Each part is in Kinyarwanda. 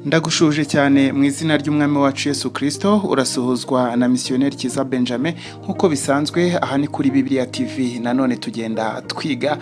Ndagushuje cyane mu izina ry'Umwami wacu Yesu Kristo. Urasuhuzwa na Misiyoneri Kiza Benjamin. Nk'uko bisanzwe, aha ni kuri Bibiliya TV. Nanone tugenda twiga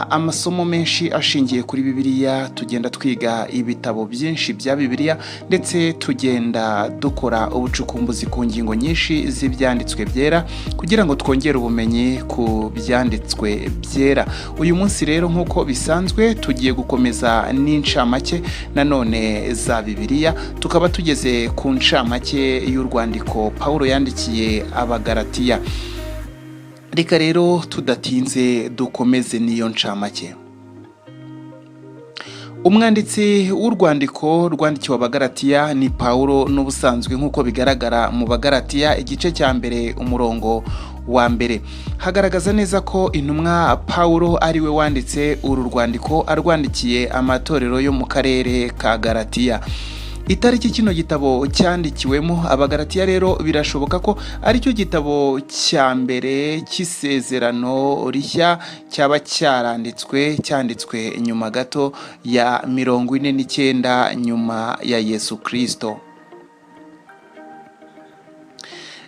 amasomo menshi ashingiye kuri Bibiliya, tugenda twiga ibitabo byinshi bya Bibiliya, ndetse tugenda dukora ubucukumbuzi ku ngingo nyinshi z'Ibyanditswe Byera kugira ngo twongere ubumenyi ku Byanditswe Byera. Uyu munsi rero, nk'uko bisanzwe, tugiye gukomeza n'incamake nanone za Bibiliya, tukaba tugeze ku ncamake y'urwandiko Pawulo yandikiye Abagaratiya. Reka rero tudatinze dukomeze n'iyo ncamake. Umwanditsi w'urwandiko rwandikiwe Abagaratiya ni Pawulo n'ubusanzwe, nk'uko bigaragara mu Bagaratiya igice cya 1 umurongo wa 1. Hagaragaza neza ko intumwa Pawulo ari we wanditse uru rwandiko, arwandikiye amatorero yo mu karere ka Garatiya. Itariki kino gitabo cyandikiwemo Abagaratiya rero, birashoboka ko aricyo gitabo cya mbere cy'Isezerano Rishya cyaba cyaranditswe, cyanditswe nyuma gato ya 49 nyuma ya Yesu Kirisito.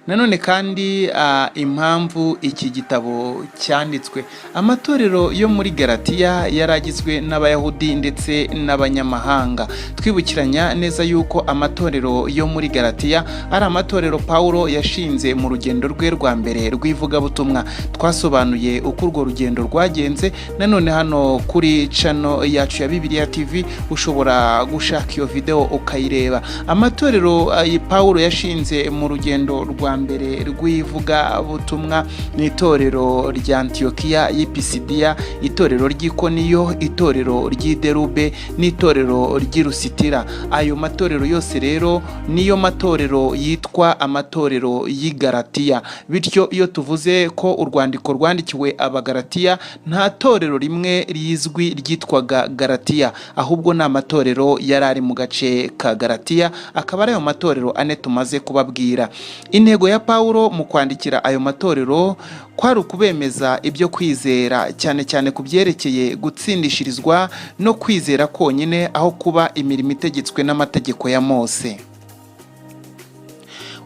Nanone kandi, impamvu iki gitabo cyanditswe: amatorero yo muri Garatiya yari agizwe n'Abayahudi ndetse n'abanyamahanga. Twibukiranya neza yuko amatorero yo muri Garatiya ari amatorero Pawulo yashinze mu rugendo rwe rwa mbere rw'ivugabutumwa. Twasobanuye uko urwo rugendo rwagenze. Nanone hano kuri channel yacu ya Bibiliya TV ushobora gushaka iyo video ukayireba. Amatorero Pawulo yashinze mu rugendo rwa mbere rw'ivugabutumwa ni itorero rya Antiyokiya y'Ipisidiya, itorero ry'Ikoniyo, itorero ry'i Derube n'itorero ry'i Lusitira. Ayo matorero yose rero niyo matorero yitwa amatorero y'i Galatiya. Bityo iyo tuvuze ko urwandiko rwandikiwe Abagalatiya, nta torero rimwe rizwi ryitwaga Galatiya, ahubwo ni amatorero yari ari mu gace ka Galatiya, akaba ari ayo matorero ane tumaze kubabwira. Intego ya Pawulo mu kwandikira ayo matorero kwari ukubemeza ibyo kwizera, cyane cyane ku byerekeye gutsindishirizwa no kwizera konyine aho kuba imirimo itegetswe n'amategeko ya Mose.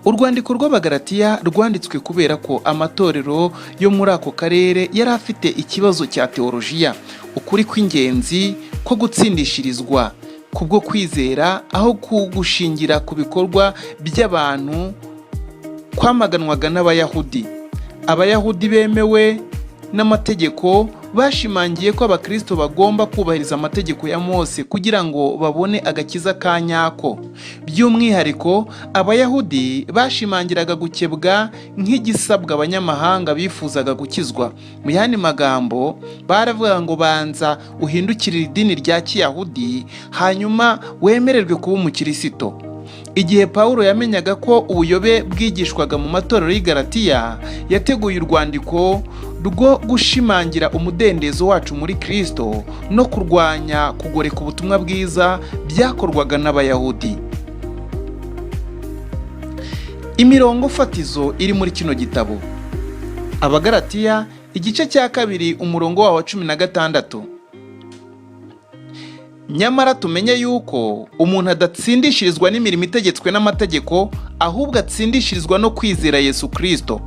Urwandiko rw'Abagalatiya rwanditswe kubera ko amatorero yo muri ako karere yari afite ikibazo cya teolojiya, ukuri kw'ingenzi ko gutsindishirizwa kubwo kwizera aho gushingira ku bikorwa by'abantu kwamaganwaga n'Abayahudi. Abayahudi bemewe n'amategeko bashimangiye ko Abakristo bagomba kubahiriza amategeko ya Mose kugira ngo babone agakiza ka nyako. By'umwihariko, Abayahudi bashimangiraga gukebwa nk'igisabwa abanyamahanga bifuzaga gukizwa. Mu yandi magambo, baravuga ngo: "Banza uhindukirire idini rya Kiyahudi, hanyuma wemererwe kuba umukirisito." Igihe Pawulo yamenyaga ko ubuyobe bwigishwaga mu matorero y'i Galatiya, yateguye urwandiko rwo gushimangira umudendezo wacu muri Kristo no kurwanya kugoreka ubutumwa bwiza byakorwaga n'Abayahudi. Imirongo fatizo iri muri kino gitabo: Abagalatiya igice cya 2 umurongo wawo wa 16: "Nyamara tumenye yuko umuntu adatsindishirizwa n'imirimo itegetswe n'amategeko, ahubwo atsindishirizwa no kwizera Yesu Kirisito.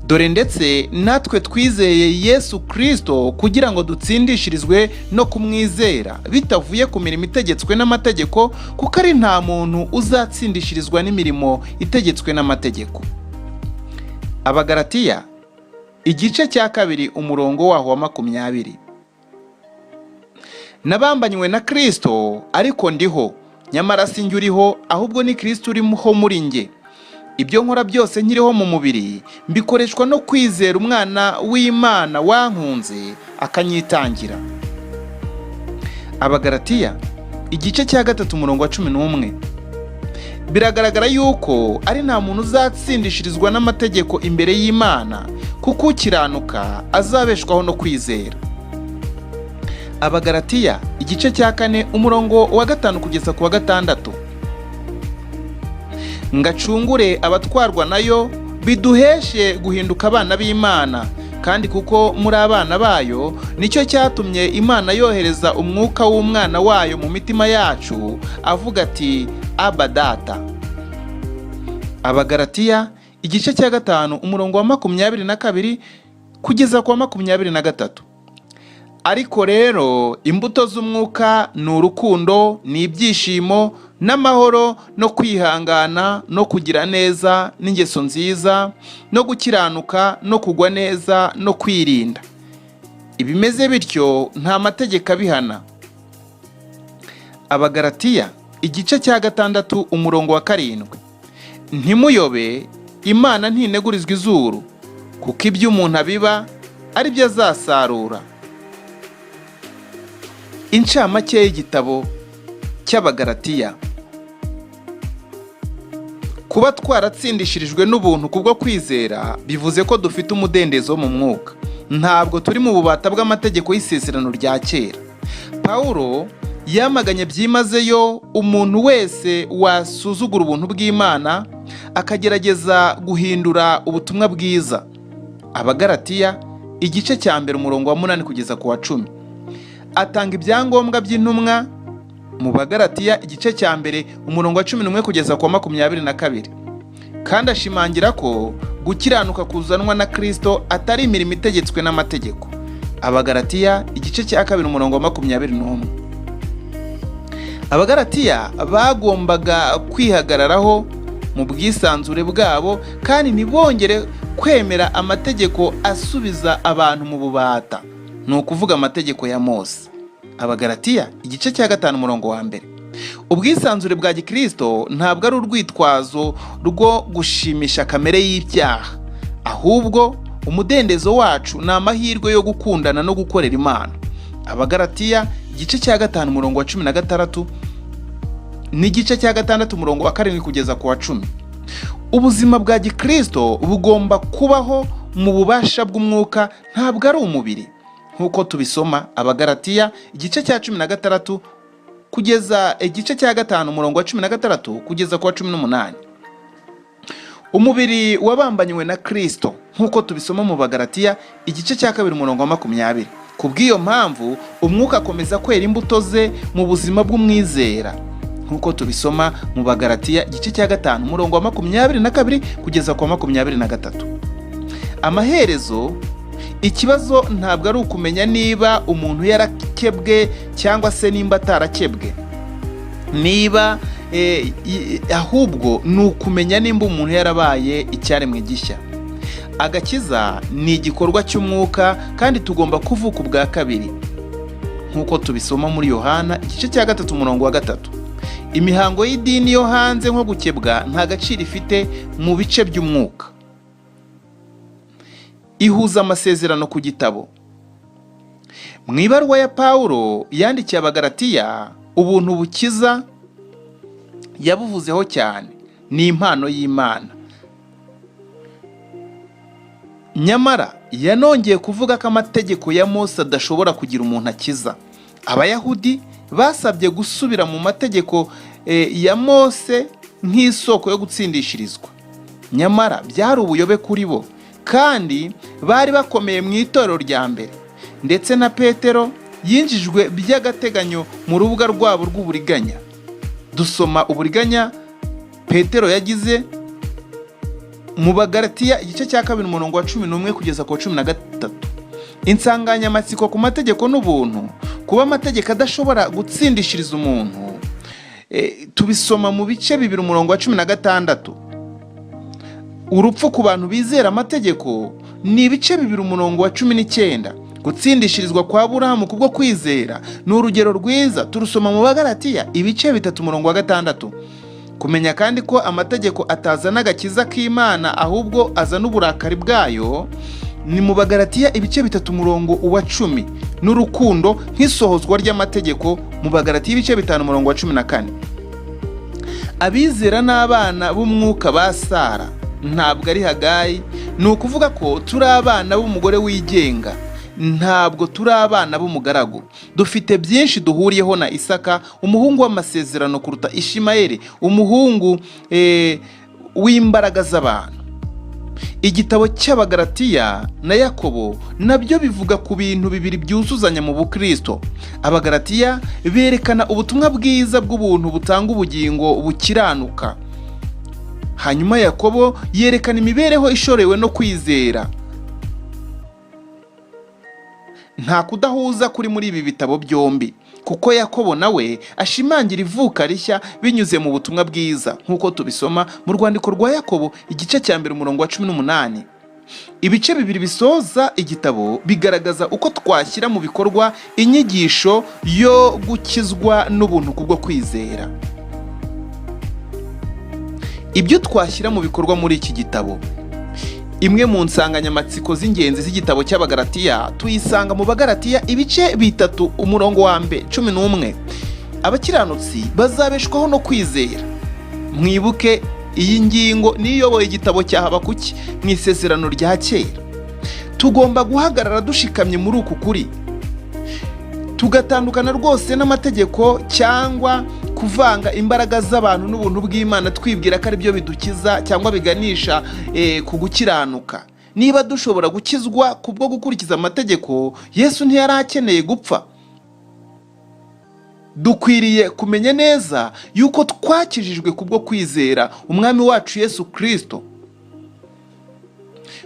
Dore ndetse natwe twizeye Yesu Kirisito kugira ngo dutsindishirizwe no kumwizera bitavuye ku mirimo itegetswe n'amategeko, kuko ari nta muntu uzatsindishirizwa n'imirimo itegetswe n'amategeko." Abagalatiya igice cya 2 umurongo waho wa 20: "Nabambanywe na Kirisito, ariko ndiho, nyamara si njye uriho, ahubwo ni Kirisito uriho muri njye. Ibyo nkora byose nkiriho mu mubiri, mbikoreshwa no kwizera Umwana w'Imana wankunze akanyitangira." Abagalatiya igice cya 3 umurongo wa 11: "Biragaragara yuko ari nta muntu uzatsindishirizwa n'amategeko imbere y'Imana, kuko ukiranuka azabeshwaho no kwizera." Abagalatiya igice cya 4 umurongo wa 5 kugeza ku wa 6: "Ngacungure abatwarwa nayo, biduheshe guhinduka abana b'Imana." Kandi kuko muri abana bayo, nicyo cyatumye Imana yohereza umwuka w'umwana wayo mu mitima yacu, avuga ati: 'Aba, Data.'" Abagaratiya igice cya 5, umurongo wa 22 kugeza ku wa 23. "Ariko rero imbuto z'umwuka ni urukundo, ni ibyishimo n'amahoro no kwihangana no kugira neza n'ingeso nziza no gukiranuka no kugwa neza no kwirinda. Ibimeze bityo nta mategeko abihana." Abagaratiya igice cya 6, umurongo wa 7: "Ntimuyobe, Imana ntinegurizwa izuru, kuko ibyo umuntu abiba ari byo azasarura." Incamake y'igitabo cy'Abagaratiya: Kuba twaratsindishirijwe n'ubuntu kubwo kwizera bivuze ko dufite umudendezo wo mu mwuka. Ntabwo turi mu bubata bw'amategeko y'isezerano rya kera. Pawulo yamaganye byimazeyo umuntu wese wasuzugura ubuntu bw'Imana akagerageza guhindura ubutumwa bwiza. Abagaratiya igice cya 1, umurongo wa 8 kugeza ku wa 10. Atanga ibyangombwa by'intumwa mu Bagaratiya igice cya 1, umurongo wa 11 kugeza ku wa 22, kandi ashimangira ko gukiranuka kuzanwa na Kristo atari imirimo itegetswe n'amategeko. Abagaratiya igice cya 2, umurongo wa 21. Abagaratiya bagombaga kwihagararaho mu bwisanzure bwabo kandi ntibongere kwemera amategeko asubiza abantu mu bubata, ni ukuvuga amategeko ya Mose. Abagaratiya igice cya 5, umurongo wa 1. Ubwisanzure bwa gikristo ntabwo ari urwitwazo rwo gushimisha kamere y'ibyaha, ahubwo umudendezo wacu ni amahirwe yo gukundana no gukorera Imana. Abagaratiya igice cya 5, umurongo wa 16, n'igice cya 6, umurongo wa 7 kugeza ku wa 10. Ubuzima bwa gikristo bugomba kubaho mu bubasha bw'umwuka, ntabwo ari umubiri, nk'uko tubisoma Abagaratiya igice cya 16 kugeza igice cya 5, umurongo wa 16 kugeza ku wa 18. Umubiri wabambanywe na Kristo, nk'uko tubisoma mu Bagaratiya igice cya 2, umurongo wa 20. Ku bw'iyo mpamvu umwuka akomeza kwera imbuto ze mu buzima bw'umwizera, nk'uko tubisoma mu Bagaratiya igice cya 5, umurongo wa 22 kugeza ku wa 23. Amaherezo, ikibazo ntabwo ari ukumenya niba umuntu yarakebwe cyangwa se nimba atarakebwe, niba ahubwo ni ukumenya nimba umuntu yarabaye icyaremwe gishya. Agakiza ni igikorwa cy'umwuka kandi tugomba kuvuka ubwa kabiri, nk'uko tubisoma muri Yohana igice cya 3, umurongo wa 3. Imihango y'idini yo hanze nko gukebwa nta gaciro ifite mu bice by'umwuka. Ihuza amasezerano ku gitabo. Mu ibaruwa ya Pawulo yandikiye Abagaratiya, ubuntu bukiza yabuvuzeho cyane, ni impano y'Imana. Nyamara yanongeye kuvuga ko amategeko ya Mose adashobora kugira umuntu akiza. Abayahudi basabye gusubira mu mategeko ya Mose nk'isoko yo gutsindishirizwa, nyamara byari ubuyobe kuri bo, kandi bari bakomeye mu itorero rya mbere. Ndetse na Petero yinjijwe by'agateganyo mu rubuga rwabo rw'uburiganya. Dusoma uburiganya Petero yagize mu Bagaratiya igice cya 2, umurongo wa 11 kugeza ku wa 13. Insanganyamatsiko ku mategeko n'ubuntu: kuba amategeko adashobora gutsindishiriza umuntu, tubisoma mu bice 2, umurongo wa 16. Urupfu ku bantu bizera amategeko ni ibice 2, umurongo wa 19. Gutsindishirizwa kwa Aburahamu kubwo kwizera ni urugero rwiza, turusoma mu Bagaratiya ibice 3, umurongo wa 6. Kumenya kandi ko amategeko atazana agakiza k'Imana, ahubwo azana uburakari bwayo, ni mu Bagaratiya ibice 3, umurongo wa 10, n'urukundo nk'isohozwa ry'amategeko mu Bagaratiya ibice 5, umurongo wa 14. Abizera n'abana b'umwuka ba Sara, ntabwo ari Hagayi. Ni ukuvuga ko turi abana b'umugore wigenga, ntabwo turi abana b'umugaragu. Dufite byinshi duhuriyeho na Isaka, umuhungu w'amasezerano, kuruta Ishimayeli, umuhungu w'imbaraga z'abantu. Igitabo cy'Abagalatiya na Yakobo nabyo bivuga ku bintu bibiri byuzuzanya mu bukristo. Abagalatiya berekana ubutumwa bwiza bw'ubuntu butanga ubugingo bukiranuka, hanyuma Yakobo yerekana imibereho ishorewe no kwizera. Nta kudahuza kuri muri ibi bitabo byombi, kuko Yakobo nawe ashimangira ivuka rishya binyuze mu butumwa bwiza, nk'uko tubisoma mu rwandiko rwa Yakobo igice cya 1 umurongo wa 18. Ibice bibiri bisoza igitabo bigaragaza uko twashyira mu bikorwa inyigisho yo gukizwa n'ubuntu kubwo kwizera. Ibyo twashyira mu bikorwa muri iki gitabo: imwe mu nsanganyamatsiko z'ingenzi z'igitabo cy'Abagalatiya tuyisanga mu Bagalatiya ibice 3 umurongo wa mbere 11: "Abakiranutsi bazabeshwaho no kwizera." Mwibuke, iyi ngingo niyoboye igitabo cya Habakuki mu Isezerano rya Kera. Tugomba guhagarara dushikamye muri uku kuri, tugatandukana rwose n'amategeko cyangwa kuvanga imbaraga z'abantu n'ubuntu bw'Imana, twibwira ko ari byo bidukiza cyangwa biganisha ku gukiranuka. Niba dushobora gukizwa kubwo gukurikiza amategeko, Yesu ntiyari akeneye gupfa. Dukwiriye kumenya neza yuko twakijijwe kubwo kwizera Umwami wacu Yesu Kirisito.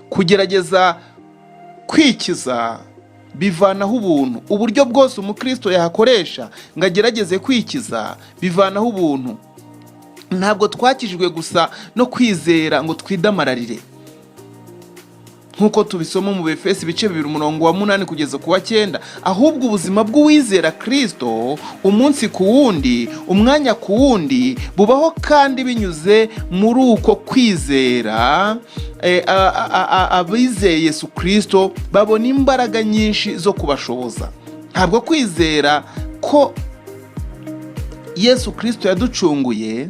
Kugerageza kwikiza bivanaho ubuntu. Uburyo bwose umukristo yakoresha ngo agerageze kwikiza bivanaho ubuntu. Ntabwo twakijijwe gusa no kwizera ngo twidamararire, nk'uko tubisoma mu Befesi ibice 2 umurongo wa 8 kugeza ku wa 9. Ahubwo ubuzima bw'uwizera Kirisito umunsi ku wundi, umwanya ku wundi, bubaho kandi binyuze muri uko kwizera. Abizeye Yesu Kirisito babona imbaraga nyinshi zo kubashoboza. Ntabwo kwizera ko Yesu Kirisito yaducunguye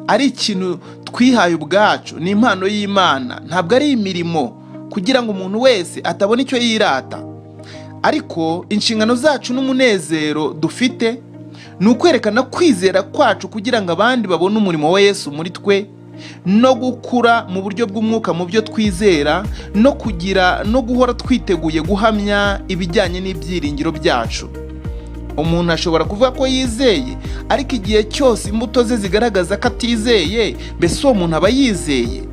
ari ikintu twihaye ubwacu. Ni impano y'Imana, ntabwo ari imirimo, kugira ngo umuntu wese atabona icyo yirata. Ariko inshingano zacu n'umunezero dufite ni ukwerekana kwizera kwacu kugira ngo abandi babone umurimo wa Yesu muri twe, no gukura mu buryo bw'umwuka mu byo twizera, no kugira no guhora twiteguye guhamya ibijyanye n'ibyiringiro byacu. Umuntu ashobora kuvuga ko yizeye, ariko igihe cyose imbuto ze zigaragaza ko atizeye, mbese uwo muntu aba yizeye?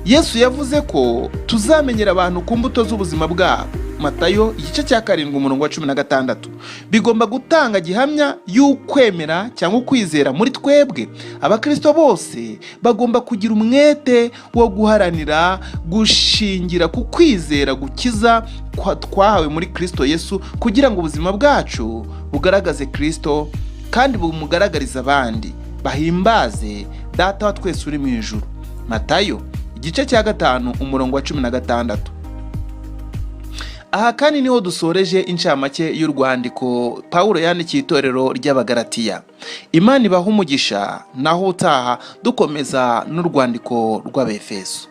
Yesu yavuze ko tuzamenyera abantu ku mbuto z'ubuzima bwabo, Matayo igice cya 7 umurongo wa 16. Bigomba gutanga gihamya y'ukwemera cyangwa ukwizera muri twebwe. Abakristo bose bagomba kugira umwete wo guharanira gushingira ku kwizera gukiza twahawe muri Kristo Yesu, kugira ngo ubuzima bwacu bugaragaze Kristo kandi bumugaragarize abandi, bahimbaze Data wa twese uri mu ijuru, Matayo igice cya 5 umurongo wa 16. Aha kandi niho dusoreje incamake y'urwandiko Pawulo yandikiye itorero ry'Abagalatiya. Imana ibaha umugisha. Naho utaha dukomeza n'urwandiko rw'Abefeso.